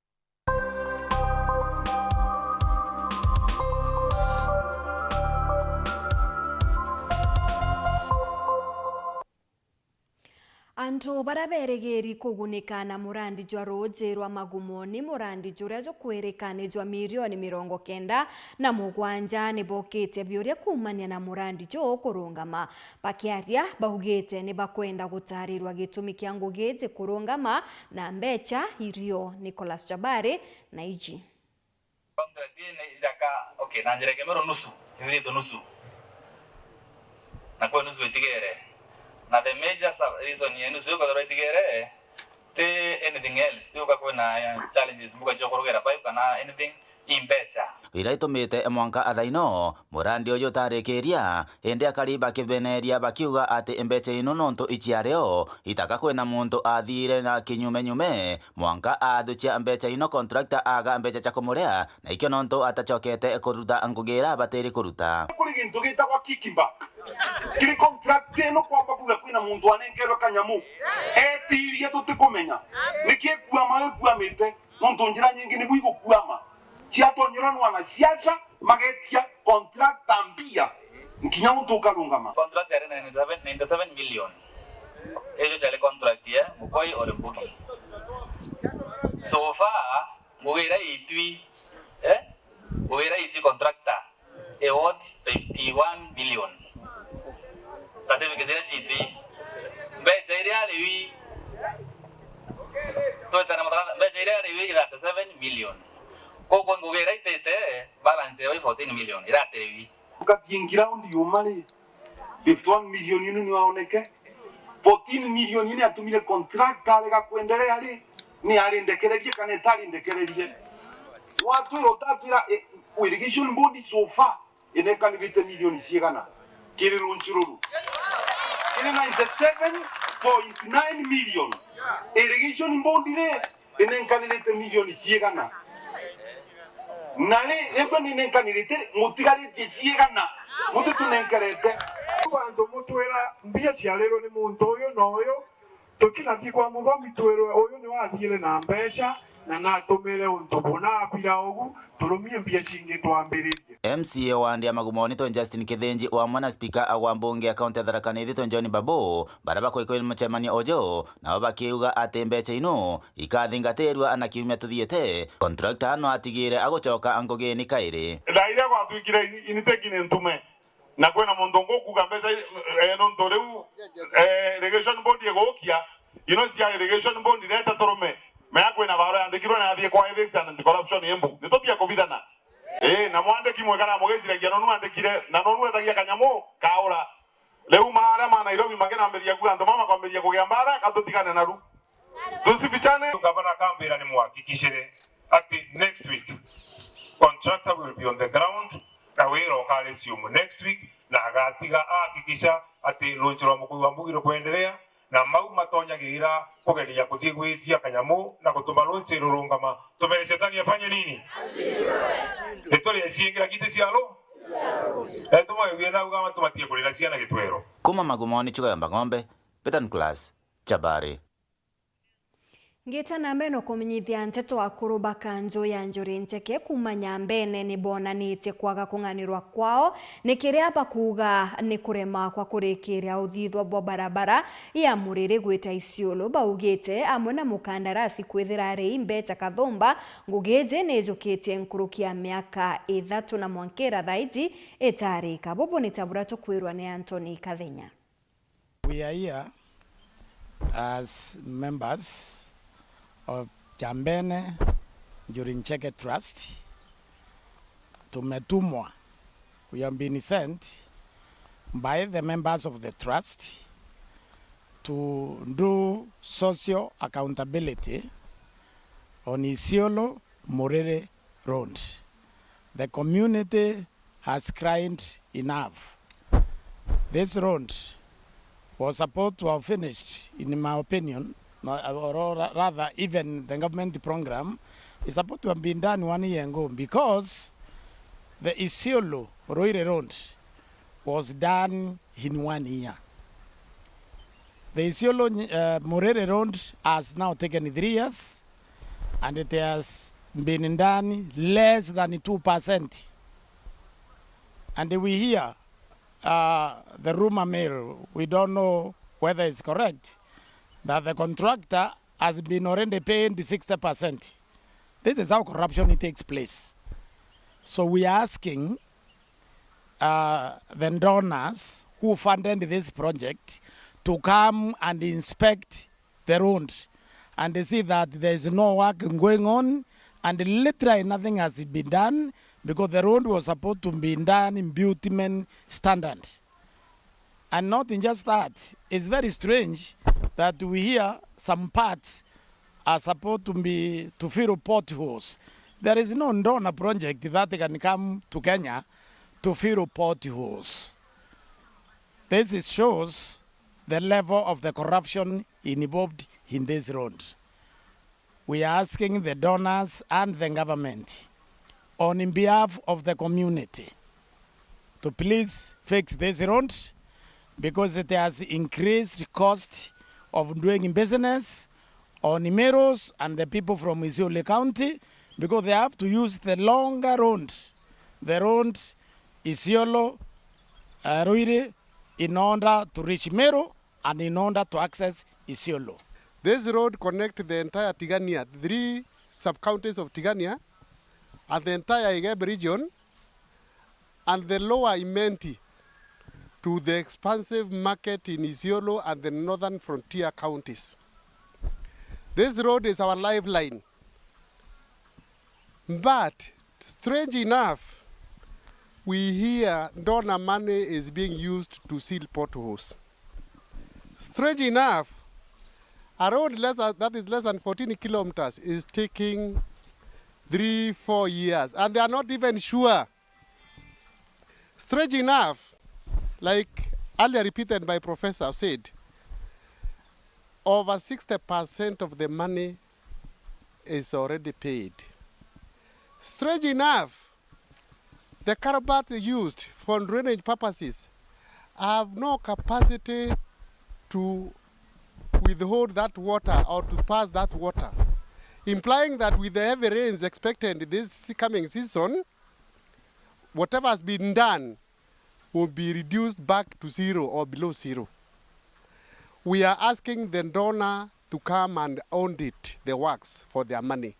Antu baria berigiri kugunika na murandi jwa ruuji rwa Magumo ni murandi juria jukwirika ni jwa mirioni mirongo kenda na mugwanja ni bokite biuria kuumania na murandi juu kurungama. Bakiaria, baugite ni bakwenda gutarirwa gitumi kia ngugi iji kurungama na mbecha irio. Nicholas Chabari na iji. Contract ii ni ijaka, okay, na njira ya Kemeru nusu, ithiritwe nusu. Na kwi nusu itigere. Na the major sub-, reason ya nusu iu kwethirwa itigere, ti anything else, ti uka kwina, eh, challenges mbuga cia kurugera pipe kana anything, i mbecha. Iria itumite mwanka athaino murandi uju utarikiria, indi akari bakibeneria bakiuga ati mbecha ino nontu iciari o itaka kwina muntu athire na kinyumenyume, mwanka aathukia mbecha ino, contractor aaga mbecha cia kumuria, na ikio nontu atacokete kuruta ngugi iria abatiri kuruta. Kuri gintu gitagwa kickback. Kiri contract ino kwamba kuga kwina muntu anenkerwe kanyamu. Etirie tutikumenya. Niki ekuama ekuamite? Nontu njira nyingi nibu igukuama. Ciatonyerwa ni wanasiasa, magetia contractor mbia, nkinya untu ukarungama. Contract yari ninety-seven, ninety-seven million. Icio ciari contract ya Mukoi or Mbugi. So far, ngugi iria itwi, eh? Ngugi iria itwi contractor, i worth fifty-one million. Certificate iria citwi. Mbecha iria ariwi, twetana matara-, mbecha iria ariwi i thirty-seven million. Koguo ngugi iria itite, balance yao i fourteen million, iria atiriwi. Ukathie ground yuma ri, fifty-one million ino ni waoneke. Fourteen million ino yatumire contractor arega kwendelea ri, ni arindekererie kana itari ndekererie? Watwira utatwira, eh, irrigation board so far inenkanirite milioni ciigana kiri runchi ruru? Kiri ninety-seven point nine million. Irrigation board ri, inenkanirite milioni ciigana? Na ri, igwe ni inenkanirite ri, mutigaritie ciigana? Muti tunenkerete. Antu mutwira mbia ciarirwe ni muntu uyu na uyu, tukinathi kwa muthomi twirwe uyu ni wathiire na mbecha na natumire untu buna abira ugu, turumie mbia cingi twambiririe. M C A wa wandi ya Magumoni to Justin Kithinji wamwe na spika wa mbunge ya kaunti ya Tharaka Nithi to John Babu, baria bakwikwi mucemanio uju, nao bakiuga ati mbecha ino ikathingatirua na kiumia tuthiite, contractor no atigire agucoka ngugini kairi. Thaa iria gwatwikire ini-, initeki ni ntume, na kwina muntu ungi ukuuga mbecha i-, eh, nontu riu, eh, irrigation board igukia, ino cia irrigation board ireta turume, mea kwina barua yandikirwe na yathie kwa ethics and anti-corruption imbu. Nitutia kubithana. Ii, na mwandiki mwega na mugiciragia nonu wandikire, na nonu wetagia kanyamu kaura. Riu ma aria ma Nairobi makinambiriria kuuga antu mama kwambiriria kugia mbara, ka tutigane naru. Tusifichane. Gavana akambira ni muhakikishire ati next week contractor will be on the ground na wira ukari resume next week, na agatiga ahakikisha ati runchi rwa Mukui wa Mbugi rukwendelea, na mau matonyagira kugeria kuthie gwitia kanyamu na gutuma runchi rurungama. Tumere shetani afanye nini? Ritwa ria ciingira kiti cialo. Etumwe wina uga matumatie kurira ciana gitwero. Kuma Magumoni, Chuka Yomba Ng'ombe, Peter Nicholas, Chabari. Ngita na mbere no kumenyithia nteto akuru ba kanju ya Njuri Ncheke kuuma Nyambene ni bonanitie kwaga kung'anirwa kwao ni kiria bakuuga ni kurema kwa kurikiria uthithwa bwa barabara ya Muriri gwita Isiolo. Baugite amwe na mukandarasi kwithira ari Mbeta Kathumba, ngugi iji ni ijukitie nkuruki ya miaka ithatu na mwankira thaa iji itarika. Bubu ni ta buria tukwirwa ni Anthony Kathenya. We are here as members of Jambene Njuri Ncheke Trust. Tumetumwa, we have been sent by the members of the trust to do social accountability on Isiolo Muriri Road. The community has cried enough. This road was supposed to have finished, in my opinion, no, or, or ra-, rather, even the government program is supposed to have been done one year ago, because the Isiolo Ruiri Road was done in one year. The Isiolo, uh, Muriri Road has now taken three years, and it has been done less than two percent. And we hear, uh, the rumor mill, we don't know whether it's correct, that the contractor has been already paid sixty percent. This is how corruption takes place. So we are asking uh, the donors who funded this project to come and inspect the road and see that there is no work going on, and literally nothing has been done, because the road was supposed to be done in bitumen standard. And not in just that, it's very strange that we hear some parts are supposed to be to fill potholes. There is no donor project that can come to Kenya to fill potholes. This is, shows the level of the corruption involved in this road. We are asking the donors and the government, on behalf of the community, to please fix this road, because it has increased cost of doing business on Meru and the people from Isiolo County, because they have to use the longer road, the road Isiolo, uh, Ruiri, in order to reach Meru and in order to access Isiolo. This road connect the entire Tigania, three sub-counties of Tigania, and the entire Igembe region, and the lower Imenti to the expansive market in Isiolo and the northern frontier counties. This road is our lifeline. But strange enough, we hear donor money is being used to seal potholes. Strange enough, a road less than, that is less than fourteen kilometers is taking three, four years, and they are not even sure. Strange enough, like earlier repeated by Professor said, over sixty percent of the money is already paid. Strange enough, the culverts used for drainage purposes have no capacity to withhold that water or to pass that water, implying that with the heavy rains expected this coming season, whatever has been done will be reduced back to zero or below zero. We are asking the donor to come and audit the works for their money.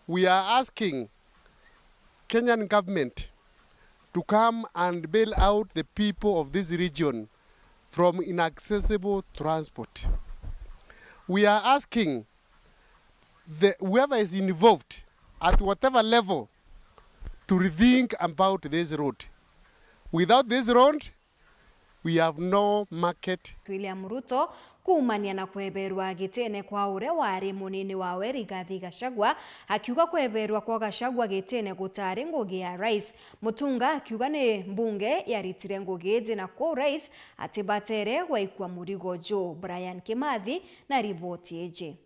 We are asking Kenyan government to come and bail out the people of this region from inaccessible transport. We are asking the, whoever is involved at whatever level to rethink about this road. Without this road, we have no market. William Ruto kuumania na kweberwa gitine kwa uria wari munini wawe Rigathi Gachagua, akiuga kweberwa kwa Gachagua gitine gutari ngugi ya rais. Mutunga akiuga ni mbunge yaritire ngugi iji na kwou rais atibatere gwaikua murigo ju. Brian Kimathi na riboti iji.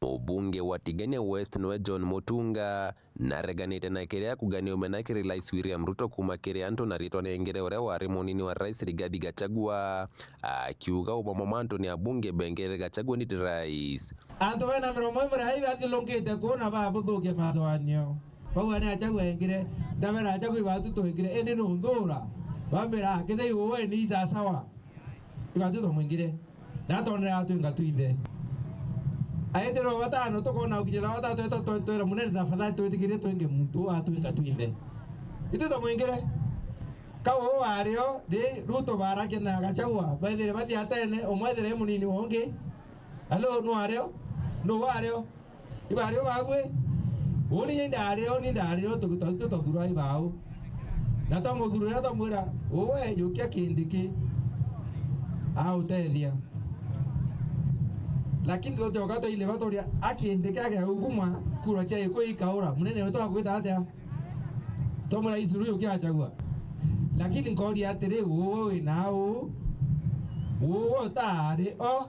Mubunge wa Tigania West niwe John Mutunga nareganite na kiria kuuga ni umena kiri Rais William Ruto kuuma kiri antu na ritwa nengere uria wari munini wa Rais Rigathi Gachagua, akiuga umwe mwa mantu ni abunge bengerere Gachagua nditi rais. Antu bena miromo imirai bathiurunkite kuu na babuthukia mathuganio. Bauga ni Gachagua engire, ndabera Gachagua ibatu twengire, indi nunthura. Bambira, "Kethira iwe ni isasawa." Ibatu twamwingire. Na atonere atwinga twinthe. Aeterwa watano, tukona ukinyira watatu, eto twe-, twira munene, tafadhali twitikirie twinge muntu atwinga twinthe. Itu twamwingire. Ka uu wario, ri Ruto barakia na Gachagua, baithire bathiatene, umwe ethire e munini wa ungi. Alo, nu ario? Nu ario? Ibario bagwe. Uni indario, ni ndario, tu-, tu-, tu-, tuthura ibau. Na twamuthurira, twamwira, "Uwe, yukia Kindiki autethia." Lakini tucoka twaile baturia, "A Kindiki agea uguma, kura cia Gikuyu ikaura, munene wetu akwita atia?" Twamwira, "Icuru yukia Gachagua." Lakini nkooria atiri, uwe wina uu? Uwe utaari o?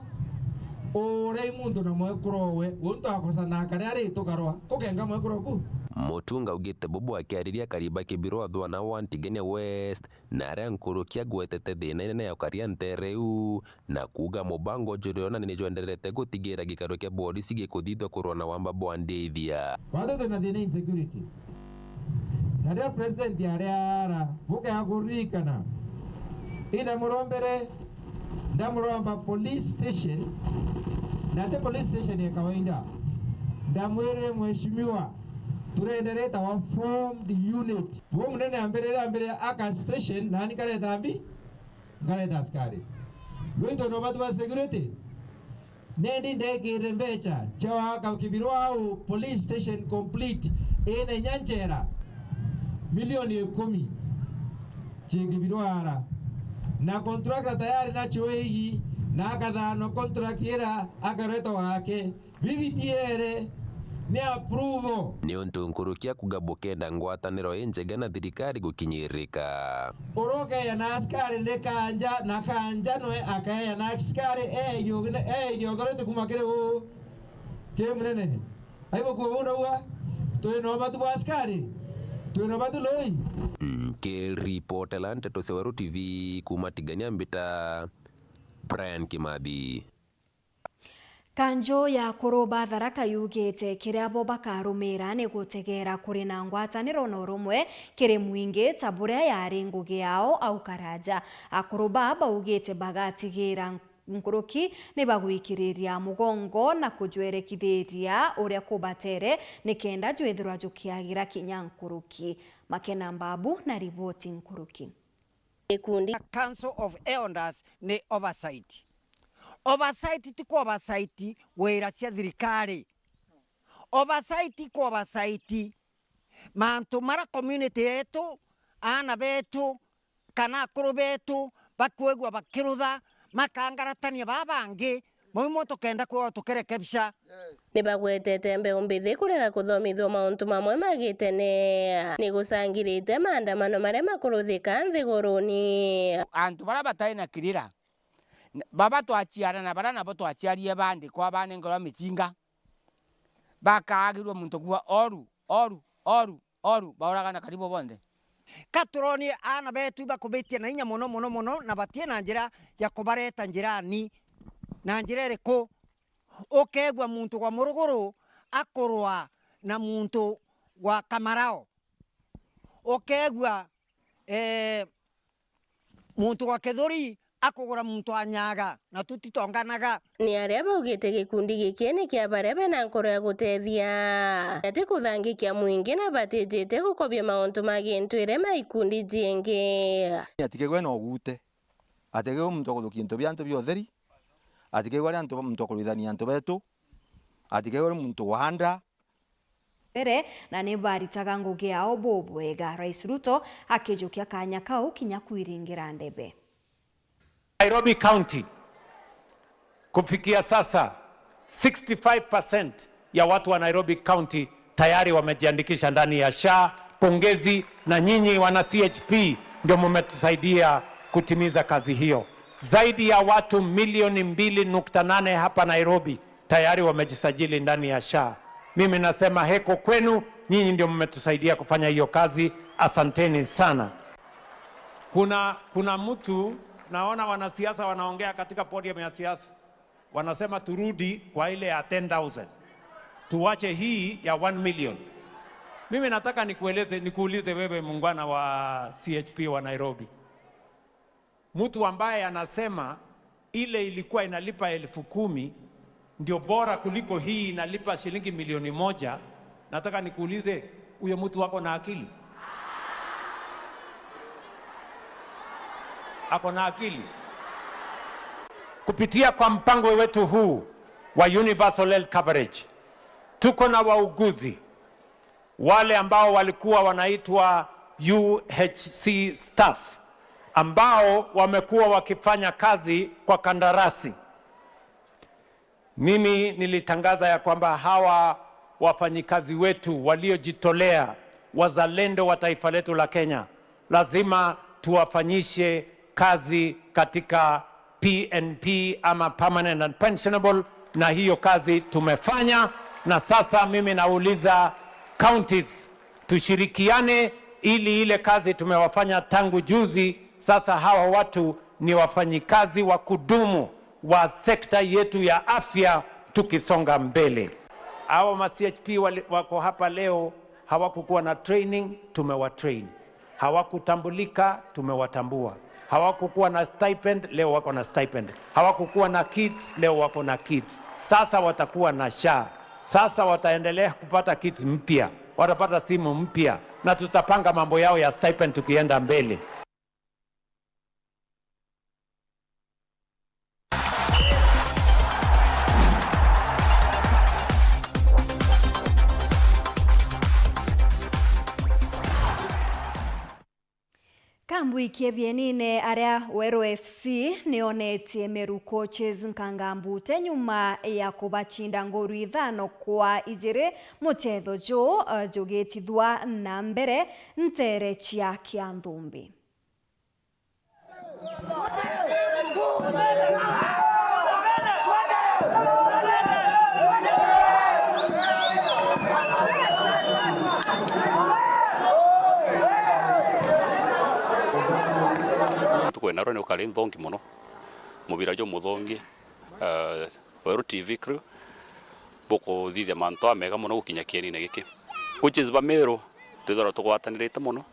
Uria i muntu na mwekuru owe, untu akosana akaria ri tukarwa, kukenga mwekuru oku? Mutunga augite bubu akiariria akari ba Kibirwa Thwana wa Tigania West, na aria nkuruki agwetete thina inene ya ukaria ntere iu, na kuuga mubango juri ona ni jwenderete gutigira gikaro kia borisi gikuthithwa kurwa na wamba bwa ndithia. Watu twina thina insecurity. Na riria president ariara, bukea kuririkana, inda murombere Ndamuromba police station, na ti police station ya kawaida. Ndamwirire, "Mheshimiwa, turenda retawa formed unit." Bo munene ambirire, ambire, "Aka station, nani kareta mbi? Nkareta askari." Rwito no batu ba security. Nendi ndekire mbecha cia waka Kibirwa au police station complete ina inya njera, milioni ikumi cia Kibirwa ara. Na contractor tayari nacio igi, na akathano contract ira akaretwa wake. Bibi tiere ni approval. Niuntu nkuruki akuga bukenda ngwataniro injega na thirikari gukinyirika. Uria ukeeja na askari ni kanja, na kanja nwe akeeja na askari, eeji authority kuma kiri uu? Kiri munene. Aibukua buu ndauga, twina ubatu bwa askari, twina ubatu lui. Nkiripotela nteto cia Weru T V kuma Tigania, mbita Brian Kimathi. Kanju ya akuru ba Tharaka yugite kiria bo bakarumira ni gutegera kuri na ngwataniro na urumwe kiri mwingi ta buria yari ngugi yao au Karaja. Akuru ba baugite bagatigira nkuruki ni bagwikiriria mugongo na kujwerekithiria uria kubatere nikenda jwithirwa jukiagira kinya nkuruki. Makena Mbabu na riboti nkuruki. Gikundi. Council of Elders ni oversight. Oversight ti ku oversight wira cia thirikari. Oversight ku oversight mantu mara community yetu, aana betu, kana akuru betu bakwigua bakirutha, makangaratania baa bangi, Maumo tukenda kwigua tukirekebisha. Nibagwetete mbeu mbithi kurega kuthomithua mauntu mamwe ma gitene. Nigucangirite maandamano maria makuruthika nthiguruni. Antu baria batai na kirira, n-, baba twaciara na baria nabo twaciarie bandikwa banengerwa michinga, bakaagirua muntu kuuga oru, oru, oru, oru, bauragana karibu bonthe. Ka turonie aana betu ibakubitie na inya mono, mono, mono, na batie na njira ya kubareta njirani. Na njira iriku? Ukeegua muntu gwa Muruguru akurwa na muntu gwa Kamarao. Ukeegua, eh, muntu gwa Kithuri akugura muntu anyaga, na tutitonganaga. Ni aria baugite gikundi giki ni kia baria bena nkoro ya gutethia, ati kuthangikia mwingi na batijite gukobia mauntu ma gintwire ma ikundi jingi. Atikegwe na ugute, atikegwe muntu wa kuthukia into bia antu bia utheri, atikegwe ari antu, muntu wa kurwithania antu betu, atikegwe ari muntu wa nda, mbere, na ni baritaga ngugi yao bubwega. Rais Ruto akijukia kanya kau kinya kwiringira ndebe. Nairobi County, kufikia sasa, sixty-five percent ya watu wa Nairobi County tayari wamejiandikisha ndani ya SHA. Pongezi, na nyinyi wana C H P ndio mumetusaidia kutimiza kazi hiyo. Zaidi ya watu milioni mbili nukta nane hapa Nairobi tayari wamejisajili ndani ya SHA. Mimi nasema heko kwenu, nyinyi ndio mmetusaidia kufanya hiyo kazi. Asanteni sana. Kuna, kuna mtu, naona wanasiasa wanaongea katika podium ya siasa, wanasema turudi kwa ile ya ten thousand. Tuwache hii ya one million. Mimi nataka nikueleze, nikuulize wewe muungwana wa C H P wa Nairobi. Mtu ambaye anasema ile ilikuwa inalipa elfu kumi ndio bora kuliko hii inalipa shilingi milioni moja, nataka nikuulize, huyo mtu ako na akili? Ako na akili? Kupitia kwa mpango wetu huu wa universal health coverage, tuko na wauguzi wale ambao walikuwa wanaitwa U H C staff, ambao wamekuwa wakifanya kazi kwa kandarasi. Mimi nilitangaza ya kwamba hawa wafanyikazi wetu waliojitolea, wazalendo wa taifa letu la Kenya, lazima tuwafanyishe kazi katika P N P ama permanent and pensionable, na hiyo kazi tumefanya. Na sasa mimi nauliza counties, tushirikiane ili ile kazi tumewafanya tangu juzi, sasa hawa watu ni wafanyikazi wa kudumu wa sekta yetu ya afya tukisonga mbele. Hawa ma C H P wali-, wako hapa leo, hawakukuwa na training, tumewatrain. Hawakutambulika, tumewatambua. Hawakukuwa na stipend, leo wako na stipend. Hawakukuwa na kits, leo wako na kits. Sasa watakuwa na SHA. Sasa wataendelea kupata kits mpya, watapata simu mpya, na tutapanga mambo yao ya stipend tukienda mbele. Kambwi kiebienine aria Weru F C nionetie Meru Coaches nkangambute nyuma ya kubacinda nguru ithano kwa ijiri, muchetho juu, eh, jugitithua na mbere nteere cia Kianthumbi. Ntuku ino ni ukari nthongi mono, mubira jumuthongi, eh, Weru T V crew, bukuthithia mantu amega mono gukinya kienine giki. Coaches ba Meru, twithirwa tugwatanirite mono,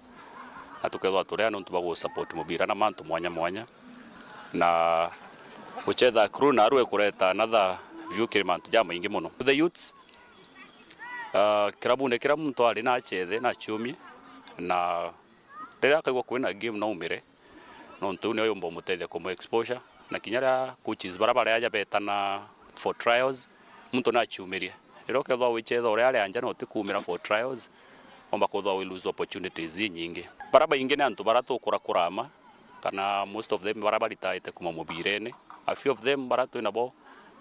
na tukethirwa turi a nontu bwa gu support mubira na mantu mwanya mwanya, na guchetha crew naarua ikureta another view kiri mantu jamaingi mono. The youths, ah, kirabune kiria muntu ari na achethe na aciumie, na riria akaigua kwina game naumire, nontu iu nio yumba umutethia kumu exposure, na kinya riria coaches baria bari aja betana for trials, muntu naciumirie. Riria ukethirwa wichetha uri aria nja na utikuumira for trials, omba kwithirwa wi lose opportunities inyingi. Baria baingi ni antu baria tukurakura ama, kana most of them baria baritaite kuma mubirene. A few of them baria twi nabo,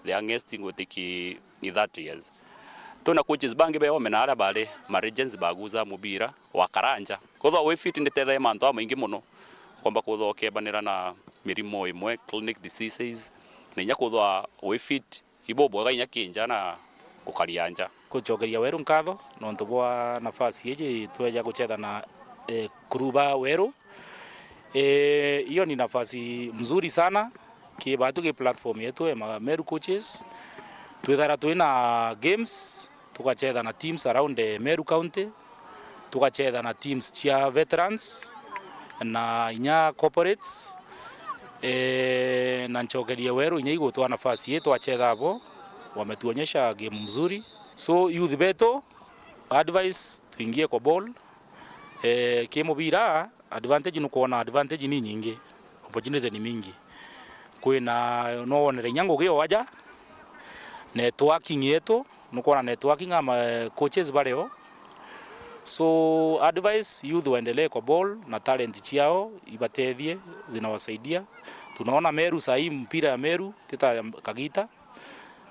the youngest ngwitikia i thirty years. Twina coaches bangi beome na aria bari ma legends baguza mubira wa karanja. Kwithirwa wi fit nitethagia mantu jamaingi mono. Ukomba kwithirwa ukiebanira na mirimo imwe, chronic diseases, na inya kwithirwa wi fit, ibubwega inya ki nja na gukaria nja. Gucokeria Weru nkatho nontu bwa nafasi iji tweja gucetha na, eh, crew ba Weru. Eh, hiyo ni nafasi mzuri sana ki batu, ki platform yetu ya ma-, Meru Coaches. Twithara twina games, tugacetha na teams around, eh, Meru County, tugacetha na teams cia veterans na inya corporates. Eh, na ncokerie Weru inya igutwa nafasi ii twacetha abo, wametuonyesha game mzuri. So youth betu, advice, tuingie kwa ball. Eh, ki mubira, advantage nukwona advantage ni nyingi, opportunity ni mingi. Kwina, no wonere inya ngugi o aja, networking yetu, nukwona networking ama coaches bario. So, advice, youth waendelee kwa ball na talent ciao, ibatethie, zinawasaidia. Tunaona Meru sahii, mpira ya Meru, tita kagita.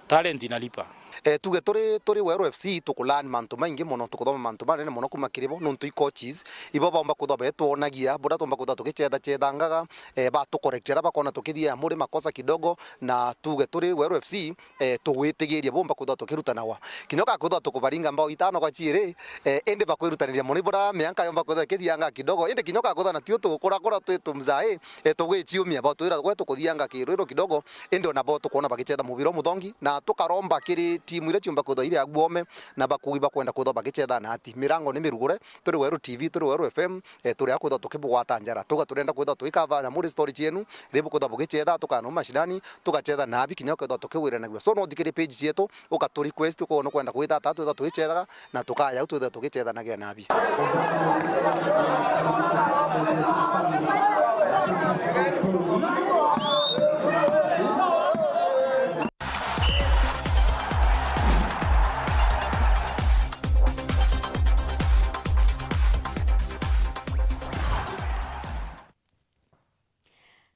Talent inalipa. Eh, tuge turi, turi Weru F C, tukulearn mantu maingi mono, tukuthoma mantu manene mono kuma kiri bo, nontu i coaches, ibo baumba kwithirwa betwonagia, buria twomba kwithirwa tugicetha cethangaga, eh, batucorrect aria bakona tukithia muri makosa kidogo, na tuge turi Weru F C, eh, tugwitigiria bumba kwithirwa tukirutanagwa. Kinya ugakwithirwa tukubaringa mbao itano gwa ciiri, eh, indi bakwirutaniria mono, iburia mianka yomba kwithirwa ikithianga kidogo, indi kinya ugakwithirwa na tiu tukurakura twi tumzai, eh, tugwiciumia, batwira gwe tukuthianga kirwiro kidogo, indi ona bo tukwona bagicetha mubira umuthongi, na tukaromba kiri timu iria ciumba kwithirwa iri aguome, na bakugi bakwenda kwithirwa bagicetha na ati. Mirango ni mirugure, turi Weru T V, turi Weru F M, eh, turi a kwithirwa tukibugwata njara. Tuga turenda kwithirwa tuikava nyamuri story cienu, riria bukwithirwa bugicetha, tukana mashinani, tugacetha nabi kinya ukethirwa tukiwiranagua. So, no uthikire page cietu, uka tu request, ukorwo nukwenda gwita ata, twithirwa tugicethaga, na tukaya au twithirwa tugicethanagia nabi.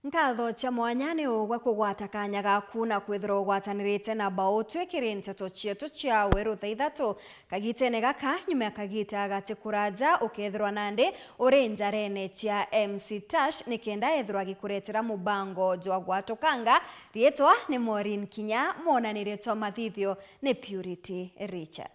Nkatho cia mwanya ni ugwe kugwata kanya gaku na kwithirwa ugwatanirite na bao twi kiri nteto cietu cia Weru thaa ithatu. Kagitene gaka, nyuma ya kagita gati kuraja, ukethirwa nandi uri njarene cia M C Tash, nikenda ethirwa agikuretera mubango jwa gwatukanga. Riitwa ni Maureen Kinya, mwonanirie twa mathithio ni Purity Richard.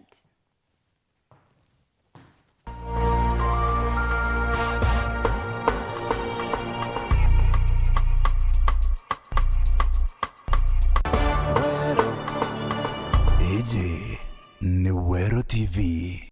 Iji ni Weru T V.